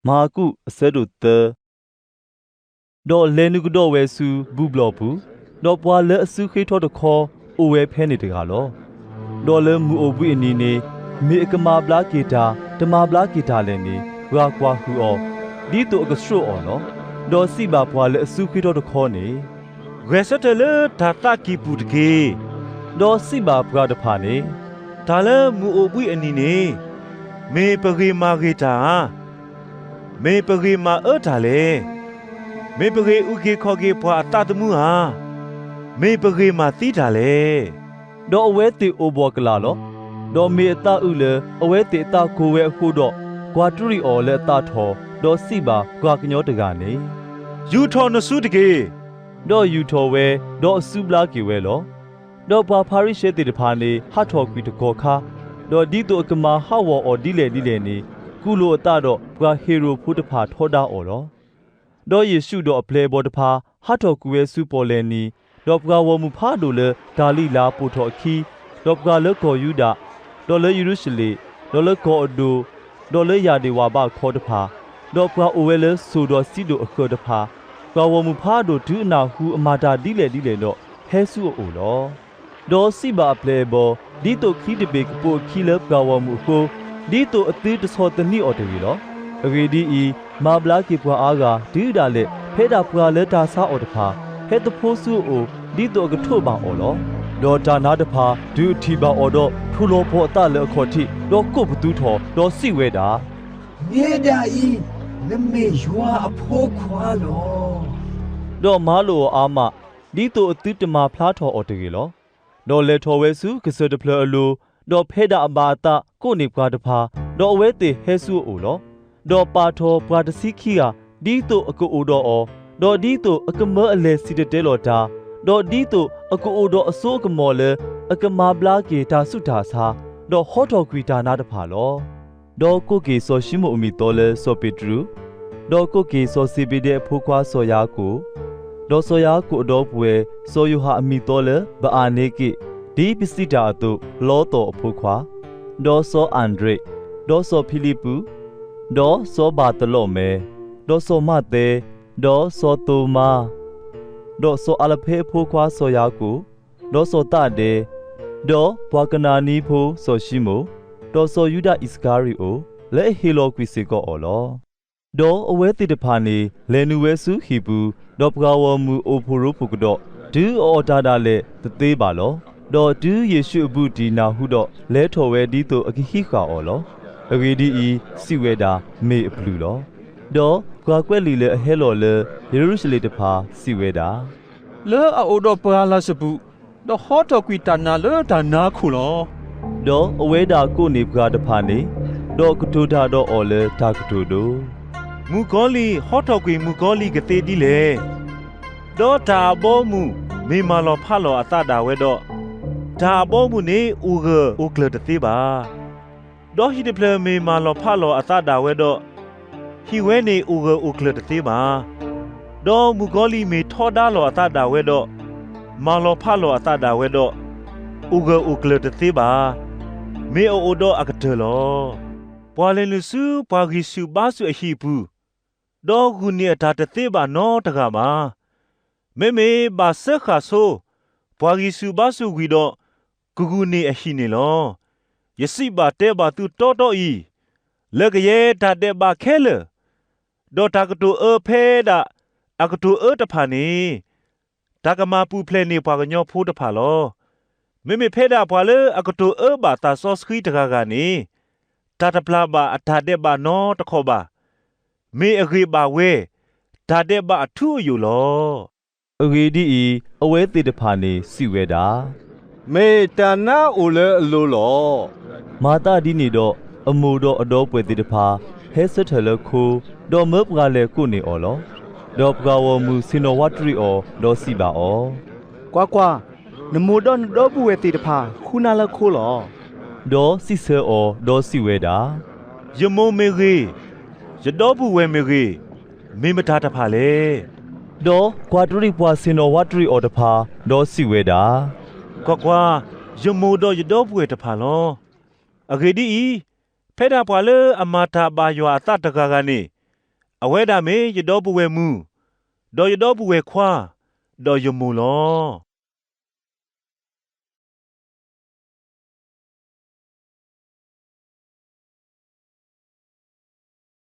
မၢကူး အဆၢဒိၣ်သၢ. ဒီးလဲၤနုာ်ကဒီးဝဲဆူဘူၣ်ဘျီၣ်ပူၤ, ဒီးပှၤလၢအစုဃ့ထီတခီ အိၣ်ဝဲဖဲန့ၣ်တဂၤလီၤ. ဒီးလၢမုၢ်အိၣ်ဘှံးအနံၤန့ၣ်, မ့ၢ်အကမၤဘျါက့ၤတၢ် တမၤဘျါက့ၤတၢ်လဲၣ်န့ၣ် ပှၤကွၢ်ဟုၣ်အီၤ, ဒ်သိးအကဆှိးအီၤလီၤ. ဒီးစံးဘၣ်ပှၤလၢအစုဃ့ထီတခီန့ၣ်, ဂဲၤဆၢထၢၣ်လၢတၢ်သးကံၢ်ပူၤတက့ၢ်. ဒီးစံးဘၣ်ပှၤတဖၣ်န့ၣ်, တၢ်လၢမုၢ်အိၣ်ဘှံးအနံၤန့ၣ်, မ့ၢ်ပဂ့ၤမၤဂ့ၤတၢ်ဧါ, မ့ၢ်ပဂ့ၤမၤအၢတၢ်လဲၣ်. မ့ၢ်ပဂ့ၤအုၣ်က့ၤခီၣ်က့ၤပှၤအသးသမူဧါ, မ့ၢ်ပဂ့ၤမၤသံတၢ်လဲၣ်. ဒီးအဝဲသ့ၣ်အိၣ်ဘှီၣ်ကလာ်လီၤ. ဒီးမ့ၢ်အသးအုးလၢအဝဲသ့ၣ်အသးကိၤဝဲအဃိဒီး, ကွၢ်တရံးအီၤလၢအသးထီၣ်, ဒီးစံးဘၣ်ပှၤကညီတဂၤန့ၣ်, ယူာ်ထီၣ်နစုတက့ၢ်. ဒီးယူာ်ထီၣ်ဝဲ, ဒီးအစုဘျါက့ၤဝဲလီၤ. ဒီးပှၤဖၤရံၤၡဲသ့ၣ်တဖၣ်န့ၣ် ဟးထီၣ်ကွံာ်တကီၢ်ခါ, ဒီးဒ်သိးအကမၤဟးဂီၤအီၤဒ်လဲၣ်ဒ်လဲၣ်န့ၣ်, ကူၣ်လိာ်အသးဒီးပှၤဟ့ၤရိာ်ဖိတဖၣ်ထီဒါအီၤလီၤ. ဒီးယ့ၣ်ရှူးဒီးအပျဲၢ်အဘီၣ်တဖၣ် ဟးထီၣ်ကွံာ်ဝဲဆူပီၣ်လဲၣ်နံၤ, ဒီးပှၤဂီၢ်မုၢ်ဖးဒိၣ်လၢကၤလံၤလါပိာ်ထီၣ်အခံ, ဒီးပှၤလၢကီၢ်ယူဒၤ, ဒီးလၢယရူၤၡလ့ၣ်, ဒီးလၢကီၢ်အဒိၣ်, ဒီးလၢယၣ်ဒ့ၣ်ဝၣ်ဘးခီတဖၣ်, ဒီးပှၤအိၣ်ဝဲလၢစိၤဒီးစံဒိၣ်အဃၢၤတဖၣ်, ပှၤဂီၢ်မုၢ်ဖးဒိၣ်တုၤအနၢ်ဟူအမၤတၢ်ဒ်လဲၣ်ဒ်လဲၣ်ဒီး, ဟဲဆူအအိၣ်လီၤ. ဒီးစံးဘၣ်အပျဲၢ်အဘီၣ်, ဒ်သိးချံတဘ့ၣ်ကပိာ်အခံလၢပှၤဂီၢ်မုၢ်အဃိ, ဒ်သိးအသုတဆီၣ်သနံးအီၤတဂ့ၤလီၤ. အဂ့ၢ်ဒ်အံၤ, မၤဘျါက့ၤပှၤအါဂၤတုၤဒၣ်လဲာ်, ဖဲဒၣ်ပှၤလၢတၢ်ဆါအီၤတဖၣ် ဟဲသဖှိဆူအအိၣ်, ဒ်သိးအကထိးဘၣ်အီၤလီၤ. ဒီးတၢ်နါတဖၣ်တုၤအထံၣ်ဘၣ်အီၤဒီး ထိၣ်လီၤပှီၤအသးလၢအခီၣ်ထံး, ဒီးကိးပသူထီၣ်, ဒီးစံးဝဲဒၣ်, နဲဒၣ်အံၤ, နမ့ၢ်ယွၤအဖိခွါလီၤ. ဒီးမၤလိာ်အီၤအါမး, ဒ်သိးအသုတမၤဖျါထီၣ်အီၤတဂ့ၤလီၤ. ဒီးလဲၤထီၣ်ဝဲဆူကစၢၢ်တဖျၢၣ်အလိၤ, ဒီးဖဲဒၣ်အဘၣ်အသးကိးန့ၢ်ပှၤတဖၣ်, ဒီးအဝဲသ့ၣ်ဟဲဆူအအိၣ်လီၤ. ဒီးပာ်ထီၣ်ပှၤတဆံခံဂၤ, ဒ်သိးအကအိၣ်ဒီးအီၤ, ဒီးဒ်သိးအကမၢအလဲၤစံၣ်တဲၤတဲလီၤတၢ်, ဒီးဒ်သိးအကအိၣ်ဒီးအစိအကမီၤလၢ အကမၤဘျါက့ၤတၢ်ဆူးတၢ်ဆါ, ဒီးဟီထီၣ်ကွံာ်တၢ်နါတဖၣ်လီၤ. ဒီးကိးက့ၤစီၤၡံမိၣ်အမံၤသီလၢစီၤပ့းတရူး, ဒီးကိးက့ၤစီၤစ့ဘ့ဒဲအဖိခွါစီၤယၤကိာ်, ဒီးစီၤယၤကိာ်အဒီပုၢ်ဝဲၢ်စီၤယိၤဟၣ်အမံၤသီလၢဘအၣ်န့က့း, ဒ်ပစံးတၢ်အသိးလီသီးအဖိခွါ, ဒီးစီၤအၤဒြ့း, ဒီးစီၤဖံလံးပူး, ဒီးစီၤဘၤသလီးမဲ, ဒီးစီၤမးသဲ, ဒီးစီၤသိၤမါ, ဒီးစီၤအၤလဖဲအဖိခွါစီၤယၤကိာ်, ဒီးစီၤသးဒဲ, ဒီးပှၤကနၤနံဖိစီၤၡံမိၣ်, ဒီးစီၤယူဒၤအံၣ်စကၤရံၤအိၣ်, လၢအဟ့ၣ်လီၤကွံာ်စ့ၢ်ကီးအီၤလီၤ. ဒီးအဝဲသ့ၣ်တဖၣ်န့ၣ် လဲၤနုာ်ဝဲဆူဟံၣ်ပူၤ, ဒီးပှၤဂီၢ်မုၢ်အိၣ်ဖှိၣ်ရိဖှိၣ်ကဒီး, တုၤအအီၣ်တၢ်ဒၣ်လဲာ်တသ့ဘၣ်လီၤ. ဒီးတုၤယ့ၣ်ရှူးအဘူးတံၢ်နၢ်ဟူဒီး, လဲၤထီၣ်ဝဲဒ်သိးအကဟံးဃာ်အီၤလီၤ. အဂ့ၢ်ဒ်အံၤ, စံးဝဲဒၣ်, မ့ၢ်အပျုၢ်လီၤ. ဒီးပှၤကွဲးလံာ်လၢအဟဲလီၤလၢယရူၤၡလ့ၣ်တဖၣ် စံးဝဲဒၣ်, လၢအအိၣ်ဒီးပှၤလၤစပူး, ဒီးဟီထီၣ်ကွံာ်တၢ်နာ်လၢတၢ်နါခိၣ်လီၤ. ဒီးအဝဲဒၣ်ကိးန့ၢ်ပှၤတဖၣ်န့ၣ်, ဒီးကတိၤတၢ်ဒီးအီၤလၢတၢ်ကတိၤဒိ, မုၣ်ကီၤလံၢ်ဟီထီၣ်ကွံာ်မုၣ်ကီၤလံၢ်ကသ့ဒ်လဲၣ်. ဒီးတၢ်အဘီအမုၢ်မ့ၢ်မၤလီၤဖးလီၤအသးဒၣ်ဝဲဒီး, တၢ်အဘီအမုၢ်န့ၣ်အိၣ်ဂၢၢ်အိၣ်ကျၢၤတသ့ဘၣ်. ဒီးဟံၣ်တဖျၢၣ်မ့ၢ်မၤလီၤဖးလီၤအသးဒၣ်ဝဲဒီး, ဟံၣ်ဝဲန့ၣ်အိၣ်ဂၢၢ်အိၣ်ကျၢၤတသ့ဘၣ်. ဒီးမုၣ်ကီၤလံၢ်မ့ၢ်ထီဒါလီၤအသးဒၣ်ဝဲဒီး, မၤလီၤဖးလီၤအသးဒၣ်ဝဲဒီး, အိၣ်ဂၢၢ်အိၣ်ကျၢၤတသ့ဘၣ်. မ့ၢ်အအိၣ်ဒီးအကတၢၢ်လီၤ. ပှၤလဲၤနုာ်ဆူပှၤဂံၢ်ဆူၣ်ဘါဆူၣ်အဟံၣ်အပူၤ, ဒီးဂုာ်န့ၢ်အတၢ်တသ့ဘၣ်နီတဂၤဘၣ်. မ့မ့ၢ်ဘၣ်စၢဃာ်ဆိ ပှၤဂံၢ်ဆူၣ်ဘါဆူၣ်ဝံၤဒီး, ကဂုာ်န့ၢ်အဟံၣ်န့ၣ်လီၤ. ယစံးဘၣ်တဲဘၣ်သုတီတီအံၤ, လၢကယဲၢ်တၢ်ဒဲးဘးခဲလၢာ်, ဒီးတၢ်ကတိၤအၢဖဲဒၣ်အကတိၤအၢတဖၣ်န့ၣ်, တၢ်ကမၤပူၤဖျဲးန့ၢ်ပှၤကညီဖိတဖၣ်လီၤ. မ့မ့ၢ်ဖဲဒၣ်ပှၤလၢအကတိၤအၢဘၣ်သးစီဆှံတဂၤဂၤန့ၣ်, တၢ်တပျၢ်ဘၣ်အတၢ်ဒဲးဘးနီတခီဘၣ်. မ့ၢ်အဂ့ၤဘၣ်ဝဲ, တၢ်ဒဲးဘးအထူအယိာ်လီၤ. အဂ့ၢ်ဒ်အံၤ, အဝဲသ့ၣ်တဖၣ်န့ၣ်စံးဝဲဒၣ်, မ့ၢ်တၢ်နါအိၣ်လၢအလိၤလီၤ. မၤသးဒ်န့ၣ်ဒီး, အမိၢ်ဒီးအဒီပုၢ်ဝဲၢ်သ့ၣ်တဖၣ် ဟဲဆၢထၢၣ်လၢခိ, ဒီးမၢပှၤလဲၤကိးန့ၢ်အီၤလီၤ. ဒီးပှၤဂီၢ်မုၢ်ဆ့ၣ်နီၤဝးတရံးအီၤ, ဒီးစံးဘၣ်အီၤ, ကွၢ်ကွၢ်, နမိၢ်ဒီးနဒီပုၢ်ဝဲၢ်သ့ၣ်တဖၣ်ဃုနၤလၢခိလီၤ. ဒီးစံးဆၢအီၤ, ဒီးစံးဝဲဒၣ်, ယမိၢ်မ့ၢ်ဂ့ၤ, ယဒီပုၢ်ဝဲၢ်မ့ၢ်ဂ့ၤ, မ့ၢ်မတၤတဖၣ်လဲၣ်. ဒီးကွၢ်တရံးပှၤဆ့ၣ်နီၤဝးတရံးအီၤတဖၣ်, ဒီးစံးဝဲဒၣ်, ကွၢ်ကွၢ်, ယမိၢ်ဒီးယဒီပုၢ်ဝဲၢ်တဖၣ်လီၤ. အဂ့ၢ်ဒ်အံၤ, ဖဲဒၣ်ပှၤလၢအမၤတၢ်ဘၣ်ယွၤအသးတဂၤဂၤန့ၣ်, အဝဲဒၣ်မ့ၢ်ယဒီပုၢ်ဝဲၢ်မုၣ်, ဒီးယဒီပုၢ်ဝဲၢ်ခွါ, ဒီးယမိၢ်လီၤ.